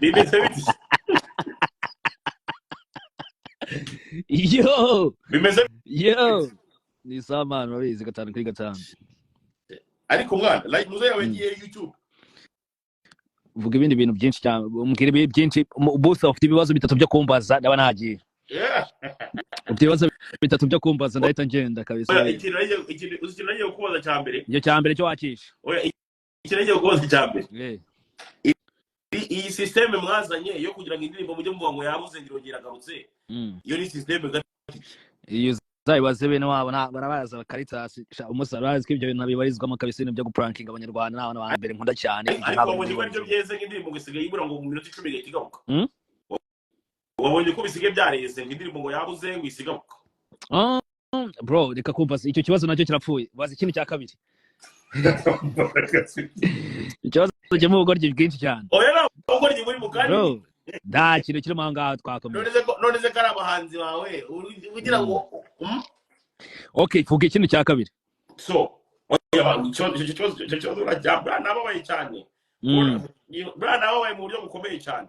Bimeze bite? Yo! Bimeze Yo! bite? Ni sawa man, urabizi, 5 kuri 5. Ariko mwana, like muze yawe yagiye YouTube. Vuga ibindi bintu byinshi cyane, umbwire ibintu byinshi. Bose ufite ibibazo bitatu byo kumbaza, ndaba nagiye. Ufite ibibazo bitatu byo kumbaza, ndahita ngenda kabisa. Oya, ikintu uzi, ikintu nagiye kukubaza cya mbere. Icyo cya mbere cyo wakisha. Oya, ikintu nagiye kukubaza cya mbere. Iyi système mwazanye yo kugira ngo indirimbo mujye muvuga ngo yabuze, ngo irongera agarutse, iyo ni système gati? Iyo uzayibaze bene wabo, barabaza Caritas umusaruro, ko ibyo bintu bibarizwamo kabisa, ibintu byo guprankinga Abanyarwanda ni abantu ba mbere nkunda cyane. Ibyo Ariko ntabwo wabonye ko aribyo bibarizwamo. byeze, nk'indirimbo ngo isigaye ibura ngo mu minota 10 igahita igaruka. Wabonye ko bisigaye byareze ngo indirimbo ngo yabuze, ngo isigaruka. Ah, bro, reka kumva icyo kibazo nacyo kirapfuye. Baza ikindi cya kabiri, ikibazo kirimo ubugoryi bwinshi cyane. Oya, ntabwo ubugoryi buri mu kandi. Bro, nta kintu kirimo aho ngaho, twakomeje. None se ko ari abahanzi bawe ugira ngo Okay, vuga ikindi cya kabiri. So oya, icyo kibazo buriya nababaye cyane. Buriya nababaye mu buryo bukomeye cyane.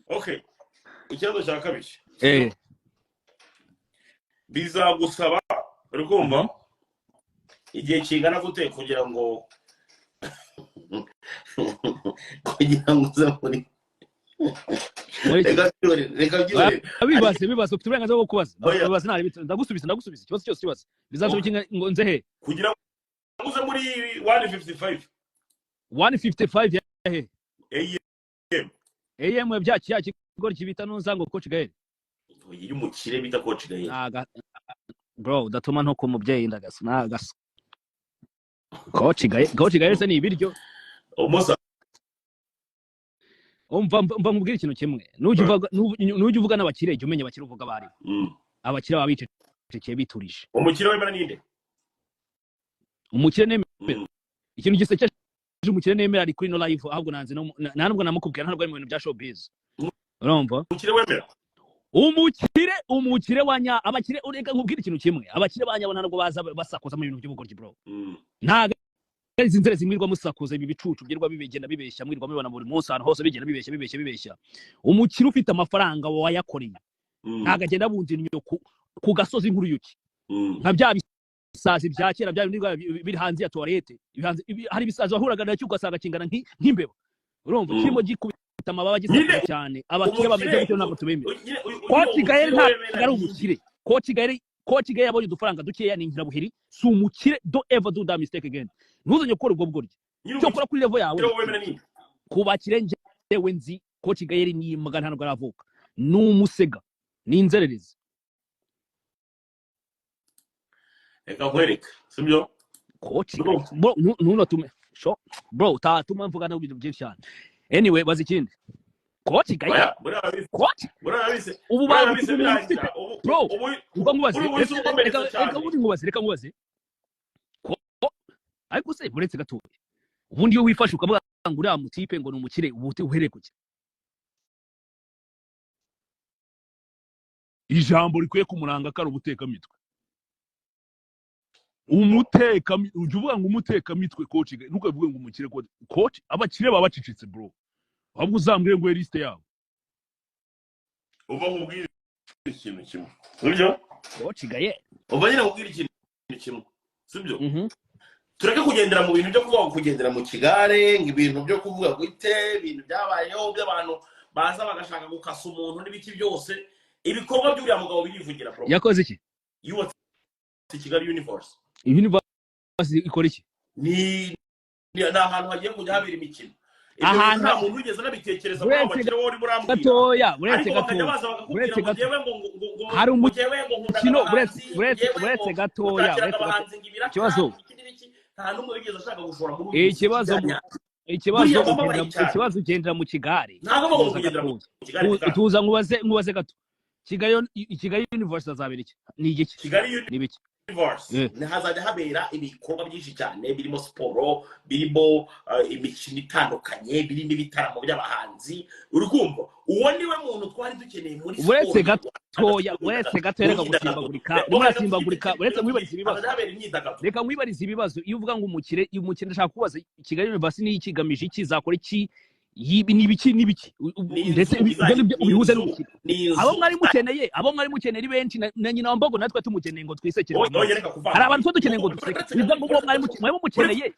Okay, ikibazo cya kabiri. Bizagusaba, uri kumva, igihe kingana gute kugira ngo uze muri Muri iki? Reka byore, reka byore. Bibaze, bibaze, ufite uburenganzira bwo kubaza. Oya. Bibaze, nta ndagusubiza, ndagusubiza ikibazo cyose kibaza. Bizasaba iki ngo nze he? Kugira ngo uze muri 155. 155 ya he? AM. AM bya cya kigo kibita nuza ngo Coach Gael. Iyo umukire bita Coach Gael. Naga bro, udatuma nto ku mubyeyi, ndagasa nagasa. Coach Gael, Coach Gael se ni ibiryo? Umusa. Umva, mva nkubwire ikintu kimwe: nujya uvuga n'abakire, jya umenya abakire uvuga abaribo. Abakire baba bicecekeye, biturije. Umukire wemera ninde? Umukire nemera, ikintu gisekeje, umukire nemera ari kuri no live, ahubwo nanze no nta nubwo namukubwira, ntabwo ari mu bintu bya showbiz, urumva? Umukire wemera? Umukire wa nya abakire, ureka nkubwire ikintu kimwe: abakire ba nyabo ntabwo baza basakuza mu bintu by'ubugoryi, bro. Ntabwo ari izi nzere zimwirwa musakuza, ibi bicucu byirwa bibigenda bibeshya, mwirwa mubibona buri munsi ahantu hose, bigenda bibeshya, bibeshya, bibeshya. Umukire ufite amafaranga wayakoreye ntabwo agenda abunza innyo ku gasozi nk'uruyuki, nka bya bisazi bya kera, bya bindi biri hanze ya toilette. Hari ibisazi wahuraga nacyo ugasanga kingana nk'imbeba, urumva? Kirimo gikubita amababa, gisakuza Nyine, cyane. Abakire bameze umukire gutyo ntabwo tubemera. nyine Coach Gael umukire ntabwo wemera ari ninde? umukire. Coach Gael, Coach Gael yabonye udufaranga dukeya, ni inkirabuheri, si umukire. Don't ever do that mistake again, ntuzongere gukora ubwo bugoryi. Nyine, Cyo kora kuri level yawe. umukire wemera ninde? Ku bakire njyewe nzi, Coach Gael ni imbwa, ntabwo aravuka, ni umusega, ni inzererezi. Reka nkwereke, sibyo? Coach Gael, bro, ntunatume sho bro, utatuma mvuga n'ibintu byinshi cyane. Anyway, baza ikindi. Coach Gael. Oya, buriya bise Coach buriya bise ubu buriya bagutuka bise umuntu ufite birangira ubu. Bro, ubu ubwo nkubaze, uri reka wese reka ukomeretsa reka cyane. Ubundi nkubaze, reka nkubaze. Ariko se uretse gatoya, ubundi iyo wifashe ukavuga ngo uriya mutipe ngo ni umukire, ubu uhereye kuki? Ijambo rikwiye kumuranga ko ari ubutekamitwe, umuteka, ujya uvuga ngo umutekamitwe Coach, ntukavuge ngo umukire coach. Coach, abakire baba bacecetse, bro. Ahubwo uzambwire ngo liste yabo. Uva nkubwire ikintu kimwe, sibyo? Coach Gael. Uva nyine nkubwire ikintu kimwe, sibyo? Tureke kugendera mu bintu byo kuvuga ngo kugendera mu kigare, ngo ibintu byo kuvuga gute, ibintu byabayeho by'abantu baza bagashaka gukasa umuntu n'ibiki byose. Ibikorwa by'uriya mugabo birivugira, bro. Yakoze iki? Yubatse Kigali Universe. Universe ikora iki? Ni ahantu hagiye kujya habera imikino. Ibyo bintu Ahantu nta muntu wigeze anabitekereza muri abo uretse bakire wowe urimo urambwira. Gatoya, uretse Ariko bakajya gatoya, baza bakakubwira uretse ngo gato njyewe ngo hari ngo njyewe ngo nkundaga umukino, uretse abahanzi, ngo uretse njyewe ngo uretse gatoya, nshakiraga uretse gato. abahanzi ngo ibiraka, Ikibazo ibiki n'ibiki. Nta n'umwe wigeze ashaka gushora muri uyu muziki. Ikibazo Byanya ikibazo buriya wambabaye ugendera cyane. Ikibazo ugendera mu kigare. Ntabwo bagomba Tuza kugendera mu gatoya. kigare bwa Tuza nkubaze, nkubaze gato. Kigali Universe azabera iki? Ni igiki? Kigali Ni ibiki? Universe hazajya habera ibikorwa byinshi cyane, birimo siporo, birimo imikino itandukanye, birimo ibitaramo by'abahanzi, uri kumva? Uwo niwe muntu twari dukeneye muri Uretse siporo y'u gatoya, Rwanda, uretse gato, mu reka myidagaduro. gusimbagurika, urimo urasimbagurika. Uretse nkwibariza ibibazo. Hazajya habera imyidagaduro. Reka nkwibarize ibibazo. Iyo uvuga ngo umukire, iyo umukire, ndashaka kubaza: Kigali Universe niyo ikigamije iki? Izakora iki? Yibi ni ibiki n'ibiki? Ni Ndetse inzu ibyo ngibyo ni ubihuze inzu n'ubukire. Ni inzu. Abo mwari mukeneye, abo mwari mukeneye ari benshi, na nyina wa Mbogo natwe tumukeneye ngo twisekere Oya, buri oya, munsi. reka kuvanga. Hari abantu tuba dukeneye ngo duseke. Uretse Bivuga gato, ngo uwo mwari mwari mumukeneye,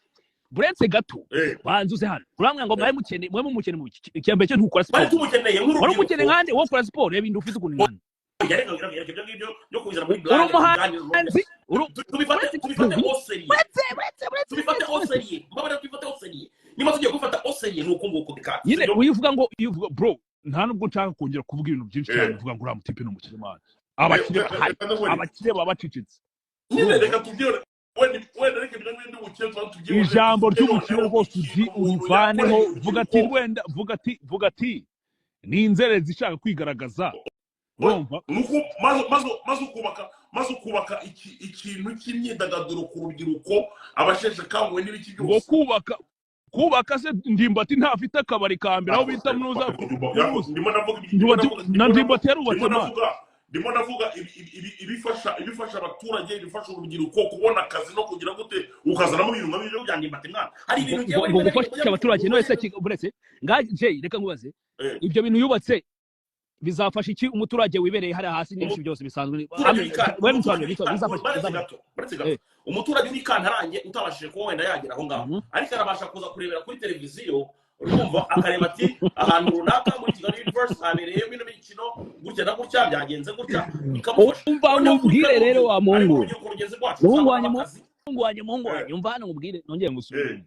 buretse gato, banza uze hano urambwira ngo mwari mukeneye, mwari mumukeneye mu biki? Icya mbere cyo, ntukora Twari siporo. tumukeneye Wari nk'urubyiruko. umukeneye nkande? Wowe ukora siporo, reba inda ufite ukuntu ingana. Oya, reka reka reka, ibyo ngibyo byo kubizana muri Uri blague, umuhanzi, uri tubifate uretse tubifate au sérieux. Uretse, uretse, uretse. Tubifate Uretse, uretse. au sérieux. Mbabara, tubifate au sérieux. Niba tugiye gufata au sérieux, ni uko nguko bikatse. Nyine Sibyo? uyu uvuga ngo Iyo uvuga, bro, nta nubwo nshaka kongera kuvuga ibintu byinshi cyane. Uvuga ngo uriya mutipe ni umukire, man, abakire bahari, abakire baba bacecetse. Nyine Urumva? reka tubyore wenda, wenda reka ibyo ngibyo by'ubukire tuba tubyibone. Ijambo Dufite ry'ubukire noneho rwose uzi ikintu umuntu urivaneho. yakoreye Vuga ati urubyiruko. Wenda vuga ati ni inzererezi ishaka kwigaragaza, urumva? Nuko maze ukubaka ikintu cy'imyidagaduro ku rubyiruko, abasheshe akanguhe n'ibiki Ngo byose. Kubaka se? Ndimbati ntafite akabari ka mbere aho bita munuza? Ndimo ndavuga Ndimbati na Ndimbati yarubatse, ndimo man. Ndavuga ibifasha abaturage, ibifasha urubyiruko kubona akazi no kugira gute, ukazanamo ibintu nka bibyo bya Ndimbati, mwana. Hari ibintu ngo ngewe ngo rimwe na rimwe gufasha abaturage, none se buretse nga Jay, reka nkubaze: ibyo bintu yubatse bizafasha iki umuturage wibereye hariya hasi n'ibiki byose bisanzwe? Umuturage uri We bisobanure, umuturage bisobanure, bizafasha baretse bizafasha gato, baretse gato. Umuturage uri Kantarange utabashije kuba wenda yagera aho ngaho, ariko arabasha kuza kurebera kuri televiziyo, urumva, akareba ati ahantu runaka muri Kigali Universe habereye bino mikino gutya na gutya, byagenze gutya, bikamufasha. Umva Noneho nkubwire rero, wa ariko muhungu, urubyiruko rugenzi rwacu muhungu ruzabona wanjye, akazi. Muhungu wanjye, muhungu wanjye, umva hano nkubwire, nongere ngusubiremo.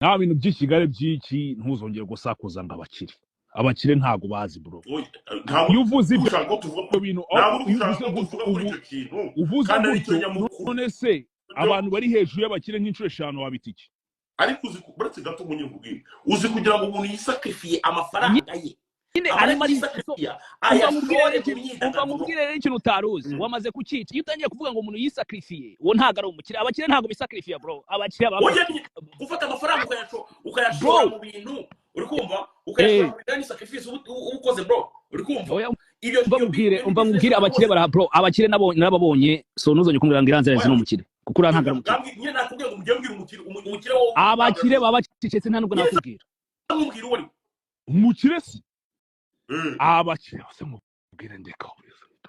Nta bintu by'i Kigali by'iki, ntuzongere gusakuza ngo abakire, abakire ntago bazi, bro. Oya, ntabwo Iyo uvuze ibyo ushaka ko tuvuga bintu, ntabwo uri iyo gushaka uvuze ko gutyo tuvuga kuri ubu icyo kintu uvuze kandi aricyo gutyo, nyamukuru. None se abantu bari hejuru y'abakire nk'inshuro 5 wabita iki? Ariko uzi uretse gato umunyakubwira, uzi kugira ngo umuntu yisacrifiye amafaranga ye, Nyine amara arimo ari yisacrifiya, Umva nkubwire ayashore rero mu umva myidagaduro. nkubwire rero ikintu utari uzi. Wamaze kucyica. Iyo utangiye kuvuga ngo umuntu yisacrifiye, uwo ntabwo ari umukire. Abakire ntabwo bisacrifiya, bro. Abakire baba Ujya gufata amafaranga ukayashora Bro. mu bintu, uri kumva, ukayashora mu bintu, ni sacrifice uba ukoze, bro, uri kumva? Oya, Ibyo umva iyo nkubwire, iyo umva business nkubwire, abakire uba ukoze. bara, bro, abakire nabo narababonye. So ntuzongere kumbwira ngo iranzerezi Oya. ni umukire, kuko uriya ntabwo ari umukire. Nyine nakubwiye ngo mujye mbwira umukire, umukire wowe. Abakire baba bacecetse, nta nubwo Nyine nakubwira. Nkubwira uwo ari we. Umukire si abakire bose, mubwire ndeka.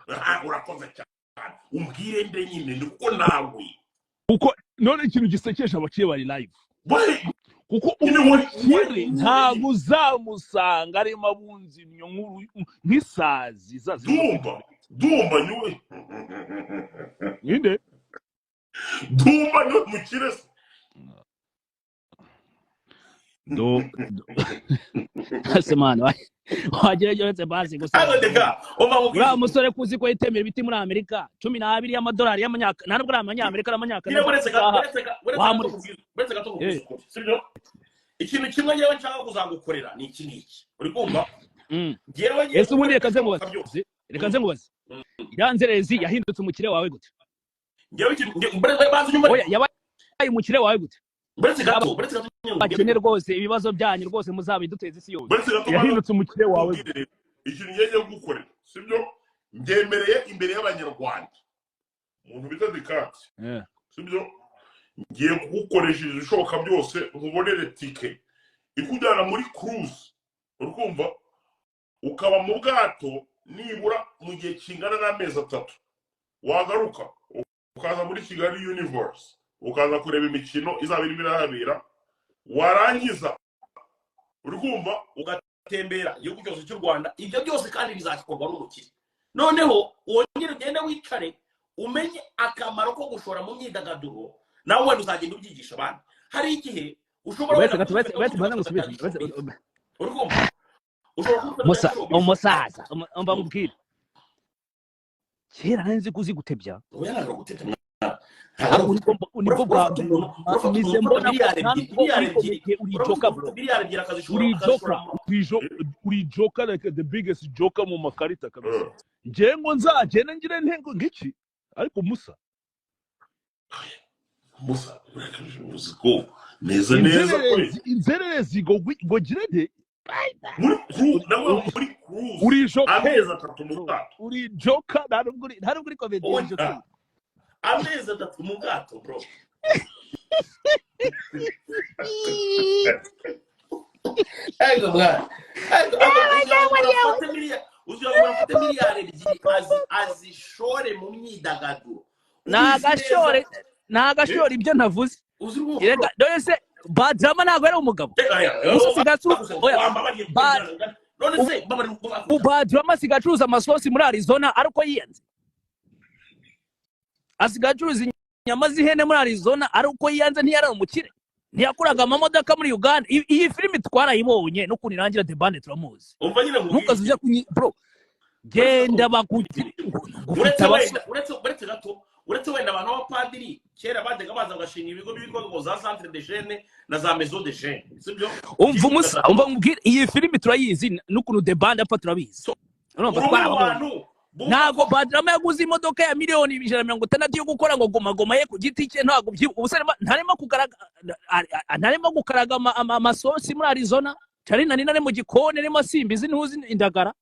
Ah, urakoze cyane, umbwire nde nyine, ni kuko nawe Kuko none ikintu gisekeje, abakire bari live, Why? kuko Nyine umukire ntabwo uzamusanga arimo abunza imyo nk'isazi za zindi zo Dumba, Dumba niwe. Ninde? Dumba niwe mukire se. Do ese man, wagira uretse basi gusa. Hano ndeka umva nkubwire. Uriya musore kuzi ko yitemera ibiti muri Amerika, 12 y'amadolari y'amanyaka, nta nubwo ari amanyamerika, ari Nyine amanyakanada. uretse gato, Isaha uretse gato wamuretse. uretse gato nkubwire ukuri, sibyo? Ikintu kimwe ngewe nshaka kuzagukorera ni iki ngiki, uri kumva? Ngewe ngiye Ese ubundi gukora reka nze ibishoboka nkubaze, byose. reka nze nkubaze, iriya nzererezi yahindutse umukire wawe gute? Ngewe ikintu banza unyumve. Oya, yabaye umukire wawe gute? Uretse gato nyine nkubwire. Abakene rwose, ibibazo byanyu rwose muzabiduteza isi yose. Uretse gato banza Yahindutse umukire wawe? nkubwire rero. Ikintu ngiye gukorera, sibyo, mbyemereye imbere y'Abanyarwanda, umuntu bita Dikati, sibyo, ngiye kugukoresha ibishoboka byose nkubonere tike ikujyana muri cruise, uri kumva, ukaba mu bwato nibura mu gihe kingana n'amezi 3, wagaruka ukaza muri Kigali Universe, ukaza kureba imikino izaba irimo irahabera, warangiza, uri kumva, ugatembera igihugu cyose cy'u Rwanda. Ibyo byose kandi bizakorwa n'umukire. Noneho wongere ugende wicare umenye akamaro ko gushora mu myidagaduro, nawe wenda uzagenda ubyigisha abandi. Hari igihe ushobora Uretse wenda gato, uretse kubifata uretse mbanza ngusubize, ugatangira uretse showbiz. Uri kumva, ushobora kubifata Musa, ugatangira showbiz. Umusaza, umva nkubwire, kera nari nzi ko uzi gutebya. Oya, ntabwo gutebya, mwana. Ntabwo ari Ariko nibwo bwa urafata mbere umuntu, urafata mise umuntu ufata mbona ko miliyari nta ebyiri nubwo miliyari uri ebyiri komediye, uri urafata joker, umuntu bro. ufata miliyari 2 akazishora Uri akazishora joker. Uri joker, like the biggest joker mu makarita kabisa. Njye ngo nzagende ngire ntego ngiki, ariko Musa Musa, uzi ko neza neza ko Inzererezi, inzererezi ngo gire nte? Muri cruise, nawe muri cruise. Uri joker. Amezi 3 mu bwato. Uri joker, nta nubwo uri comedy, uri Oya. joker. Amezi 3 mu bwato, bro. Ego mwana, ego, ugira ngo afate miliyari 2 azishore mu myidagaduro. Ni Ubizi neza. agashore, ni agashore, ibyo ntavuze. Uzi rwose. Reka dore se Badrama ntabwo ari umugabo gusa asigaye oya. Wambabariye. None se mbabariye. Ubu Badrama asigaye acuruza amasosi muri Arizona, ariko yiyanze. Asigaye acuruza inyama z'ihene muri Arizona, ariko yiyanze. Ntiyari umukire? Ntiyakuraga amamodoka muri Uganda? Iyi filimi twarayibonye n'ukuntu irangira. The Band turamuzi. Umva nyine nkubwire. Ntukaze ujya kunyi, bro, genda bakugire ngo ufite Uretse abasore. wenda, uretse gato, uretse wenda abantu b'abapadiri kera bajyaga baza bagashinga ibigo byitwa ngo za centre de jeunes na za maison de jeunes, sibyo? Umva umusa, umva nkubwire, iyi filimi turayizi, n'ukuntu The Band apfa turabizi. Urumva Uri umwe mu twarababonye. bantu bumva Ntabwo ko Badrama yaguze imodoka ya miliyoni 160 yo gukora ngo Guma Guma ye ku giti cye. Ntabwo ubu se ntarimo gukaraga amasosi muri Arizona? Cari nari nari mu gikoni arimo asimbiza intuzi indagara.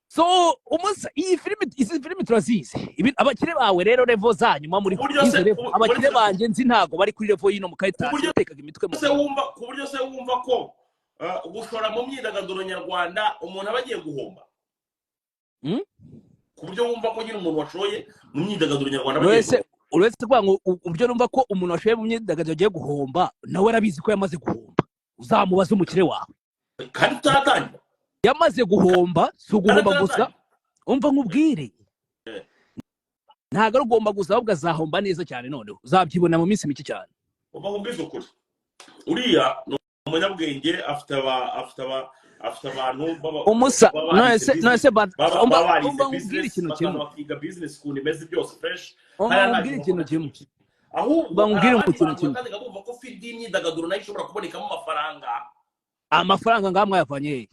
So umusa, iyi filimi, izi filimi turazizi. Abakire bawe rero, level zanyu muba muri Uburyo izo level. Abakire banjye nzi ntabwo bari kuri level y'ino mu kayitasi yatekaga imitwe mu Ku buryo se wumva ko gushora mu myidagaduro nyarwanda umuntu aba agiye guhomba? Hmm? Ku buryo wumva ko nyine umuntu washoye mu myidagaduro nyarwanda aba agiye Uretse kuvuga ngo uburyo numva ko umuntu washoye mu myidagaduro agiye guhomba, nawe arabizi ko yamaze guhomba. Uzamubaze umukire wawe. guhomba, kandi tutaratangira. Yamaze guhomba, si Kandi uguhomba gusa. tutaratangira. Umva nkubwire, ntabwo ari ugomba gusa, ahubwo azahomba neza cyane. Noneho uzabyibona mu minsi mike cyane. Umva nkubwize ukuri, uriya ni umunyabwenge, afite abantu Umusa, baba none barize se none se baba umva baba barize umva nkubwire business, ikintu bakaza kimwe. bakiga business ukuntu imeze byose fresh. Umva Hariya nta nkubwire kintu ikintu kimwe. Ahubwo Umva hari nkubwire abandi ikintu bantu kimwe. batajyaga bumva ko field y'imyidagaduro nayo ishobora kubonekamo amafaranga. Amafaranga ngaha mwayavanye hehe?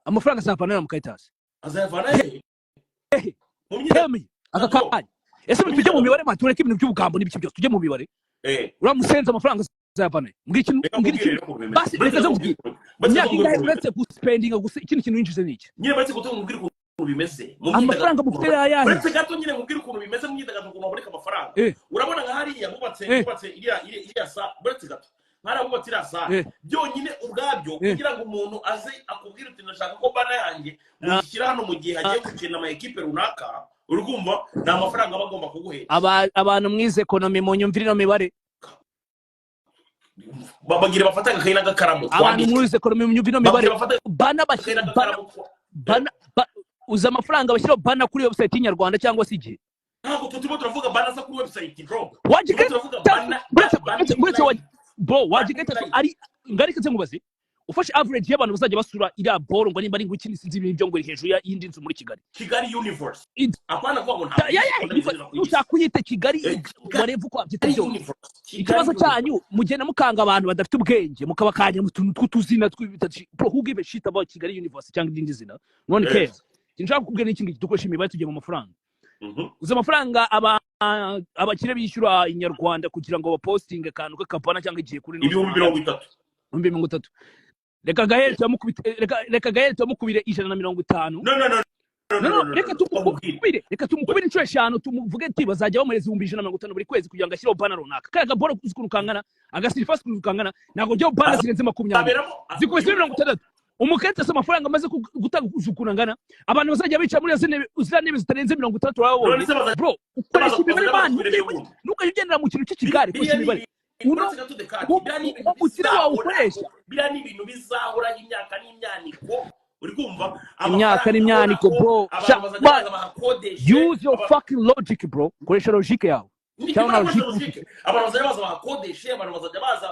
Amafaranga azavana mu kayitasi. Azayavana hehe? Hehe? Mu myidagaduro. Tell me aka kanya, ese tujye mu mibare man, tureke ibintu by'ubugambo n'ibiki byose, tujye mu mibare. Uramusenza, amafaranga azayavana he? Mbwira ikintu. Reka Mbwira nkubwire ikintu. rero ukuntu bimeze. Basi Uretse reka gato nkubwire. uretse Imyaka gato ingahe nkubwire. uretse guspendinga gusa, ikindi kintu winjize ni iki? Nyine baretse gato nkubwire ukuntu bimeze mu Amafaranga myidagaduro. mufite yayahe? Uretse gato nyine nkubwire ukuntu bimeze mu myidagaduro, ukuntu haboneka amafaranga. Urabona nka hariya bubatse bubatse iriya sa, uretse gato, nk'hariya bubatse iriya salle, byonyine ubwabyo, kugira ngo umuntu aze akubwire uti: "Ndashaka ko banner yanjye muyishyira hano mu gihe hagiye gukina ama ekipe runaka," uri kumva, ni amafaranga aba agomba kuguhera. Abantu mwize economy, mu nyumvire ino mibare. Bababwire bafate agakayi n'agakaramu Abantu twandike. mwize economy, mu nyumvire ino mibare. Babwire bafate Banner agakayi bashyira banner n'agakaramu banner uzi amafaranga bashyiraho banner kuri website y'inyarwanda cyangwa se igihe? Ntabwo turimo turavuga banner za kuri website, bro. Wajya Turimo turavuga banner uretse banner uretse live. Bro, wajya Banner gatatu live. ari ngari ketse. Nkubaze, ufashe average y'abantu bazajya basura iriya boro, ngo nimba ari ngo ikindi, sinzi ibintu byo ngo iri hejuru y'indi nzu muri Kigali. Kigali Universe. Apana Apana kuvuga ngo ntabwo ya nushaka kuyita Kigali whatever, uko wabyita Kigali byose. Universe. Kigali Ikibazo Universe. cyanyu, mugenda mukanga abantu badafite ubwenge, mukabakanya mu tuntu tw'utuzina tw'ibitatu. Bro, who give a shit about Kigali Universe cyangwa irindi zina? None cares. Ikintu nshaka kukubwira ni iki ngiki: dukoresha imibare, tugiye mu mafaranga. Uzi amafaranga abakire bishyura inyarwanda kugira ngo bapostinge akantu k'akabanner cyangwa igihe kuri 30,000. 30,000. Reka Gael tuyamukubite, reka Gael tuyamukubire 150. No, no, no. No, no, reka Nkubwire. tumukubire, reka tumukubire inshuro eshanu, tumuvuge ati bazajya bamuhereza 150,000 buri kwezi kugira ngo ashyireho banner runaka. Kariya gaboro uzi ukuntu kangana, agasurface ukuntu kangana, ntabwo njyeho banner zirenze 20 Aberamo zikubise 60. Umukete se amafaranga amaze gutanga uzi ukuntu angana? Abantu bazajya bicara muri izo ntebe, ziriya ntebe zitarenze 60 urababonye? None se bazajya Bro, ukoresha imibare baza man. basubire ejobundi. Ntukajya ugendera mu kintu cy'ikigare, koresha Biriya ni imibare. ibintu, Uno uretse gato Dekati, biriya ni ibintu umukire wawe bizahoraho. ukoresha. Biriya ni ibintu bizahoraho imyaka n'imyaniko, uri kumva? Imyaka Amafaranga n'imyaniko, ahoraho, bro. abantu bazajya baza bahakodeshe. Use your fucking logic, bro. Koresha logic yawe Ni cyangwa kimwe na na logic. logic. Abantu bazajya baza bahakodeshe, abantu bazajya baza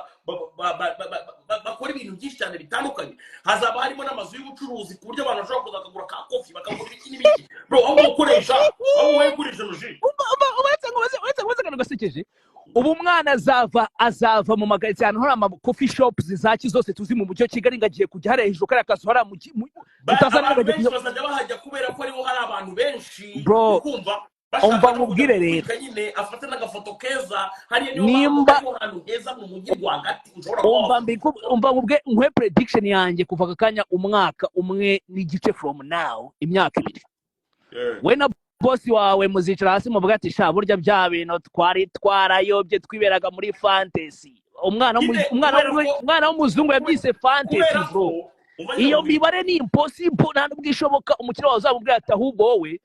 bakora ibintu byinshi cyane bitandukanye. Hazaba harimo n'amazu y'ubucuruzi, ku buryo abantu bashobora kuza bakagura ka coffee, bakagura ibiki n'ibiki. Bro, aho wowe gukoresha logic. Uretse ngo akantu gasekeje, ubu umwana azava mu magaritsiye, ahantu hari ama coffee shops zaki zose tuzi mu mujyi wa Kigali, ngo agiye kujya hariya hejuru kariya kazu hariya mu Abantu utazana benshi bazajya bahajya kubera ko ariho hari abantu benshi. Bro. Uri kumva? Bashaka Umva no kujya nkubwire rero. Gutwika nyine, afate n'agafoto keza hariya. Niyo mpamvu ariho hantu heza mu mujyi rwagati ushobora kuba Umva wafata. Umva nkubwe, nkwe prediction yanjye kuva aka kanya, umwaka umwe n'igice from now, imyaka 2, we na bosi wawe muzicara hasi muvuga ati: "Sha, burya bya bintu twari twarayobye, twiberaga muri fantasy." Umwana Nyine, umwana kubera ko umwana w'umuzungu yabyise fantasy, kubera bro. Ko umva nyine Iyo nkubwire. mibare ni impossible, nta nubwo ishoboka. Umukiriya wawe uzamubwira ati: "Ahubwo wowe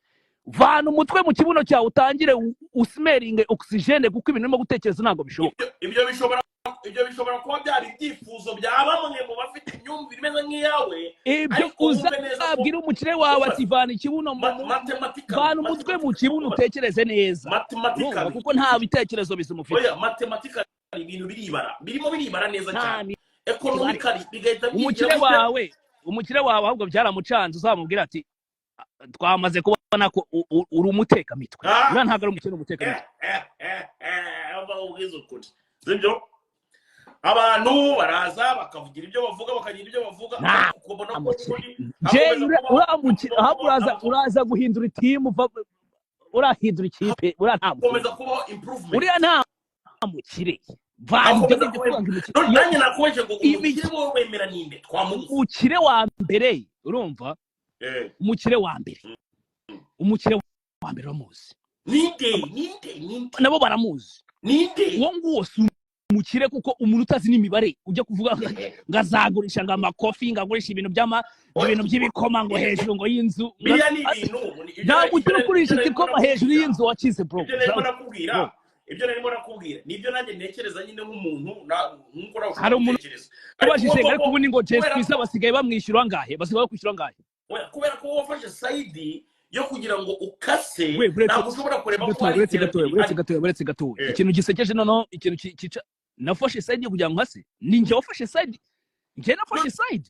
vana umutwe mu kibuno cyawe, utangire usmeringe oxygène, kuko ibintu urimo gutekereza ntabwo bishoboka." Ibyo bishobora kuba byari ibyifuzo bya bamwe mu bafite imyumvire imeze nk'iyawe, Ibyo ariko wumve neza ko uzabwira umukire wawe umva, ati: "Vana ikibuno mu mathematically vana umutwe mu kibuno, utekereze neza." Urumva? Mathematically Kuko nta bitekerezo bizima ufite. Oya, mathematically ibintu biribara, birimo biribara neza Nta cyane. mibare. Economically bigahita byigira Umukire gute? wawe, umukire wawe ahubwo byaramucanze. Uzamubwira ati: "Twamaze kubona ko uri umutekamitwe." Ah! Uriya ntabwo ari umukire, ni umutekamitwe. Umva ubwiza ukuri, sibyo? Abantu baraza bakavugira ibyo bavuga, bakagira ibyo bavuga, Nta ariko ukabona ko mukire. n'ubundi Jay, hakomeza kubaho uriya mukire ahubwo uraza guhindura itimu, urahindura ikipe. Uriya nta mukire. Hakomeza kubaho improvement. Uriya nta mukire. Vana ibyo Hakomeza ngibyo kubaho kuvuga ngo imikino none iyo nanjye nakubaje ngo umukire wowe wemera ninde? Twamubuze. Umukire wa mbere, urumva? Umukire wa mbere, umukire wa mbere uramuzi. Ninde? Ninde? Ninde? Nabo baramuzi. Ninde? Uwo nguwo si umukire, kuko umuntu utazi n'imibare ujya kuvuga ngo azagurisha ngo amakofi, ngo agurisha ibintu by'ama ibintu by'ibikoma ngo hejuru ngo y'inzu Biriya ni ibintu Nta mukire ugurisha ibyo narimo igikoma hejuru nakubwira. y'inzu wakize, bro. Ibyo narimo nakubwira, Bro. ibyo narimo nakubwira nibyo nanjye ntekereza nyine nk'umuntu nk'uko nawe ushobora Hari umuntu gutekereza. Ariko ubajije ngo ariko koko ubu ni ngo Jay kubera Squeezer ko basigaye bamwishyura angahe? Basigaye bakwishyura angahe? Oya, kubera ko wafashe side yo kugira ngo ukase, We, uretse ntabwo ushobora kureba ko gatoya, hari uretse gatoya, iterambere uretse rihari. gatoya, uretse gatoya. Ikintu gisekeje noneho, ikintu kica, nafashe side yo kugira ngo nkase? Ni njye wafashe side? Njye nafashe side?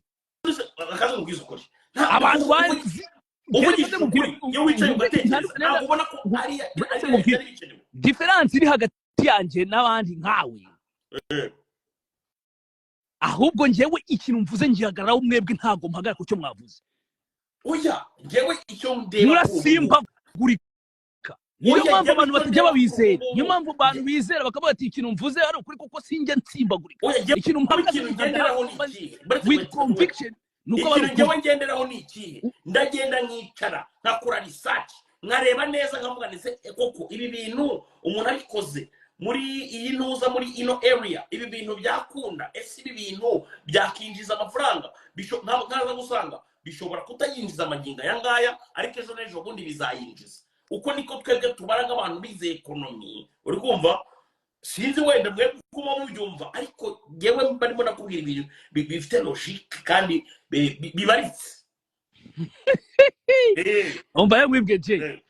Akazi, nkubwize ukuri, Abantu banzi. Uvugishije ukuri, iyo wicaye ugatekereza, ntabwo ubona ko ari Uretse nkubwire. ari bikenewe? Différence iri hagati yanjye n'abandi nkawe, ahubwo njyewe ikintu mvuze ngihagararaho. Mwebwe ntabwo mpagarara ku cyo mwavuze. Oya, njyewe icyo ndeba Murasimbagurika. Niyo Oya, mpamvu njyewe abantu icyo batajya ndeba babizera. Niyo mpamvu abantu bizera bakavuga ati: "Ikintu mvuze ari ukuri," kuko sinjya nsimbagurika. Oya, njyewe Ikintu mpagaze ikintu ngenderaho ni ikihe? with conviction, ni uko Ikintu ari njyewe ukuri. ngenderaho ni ikihe? Ndagenda nkicara, nkakora research, nkareba neza, nkavuga ndetse koko ibi bintu umuntu abikoze muri iyi ntuza, muri ino area, ibi bintu byakunda? Ese ibi bintu byakinjiza amafaranga? Nkaza gusanga bishobora kutayinjiza amagingo aya ngaya, ariko ejo n'ejo bundi bizayinjiza. Uko niko twebwe tubara nk'abantu bize economy, uri kumva? Sinzi wenda mwe kuba mubyumva, ariko njyewe barimo nakubwira ibintu bifite logique kandi bibaritse. Umva ye, mwibwe Jay.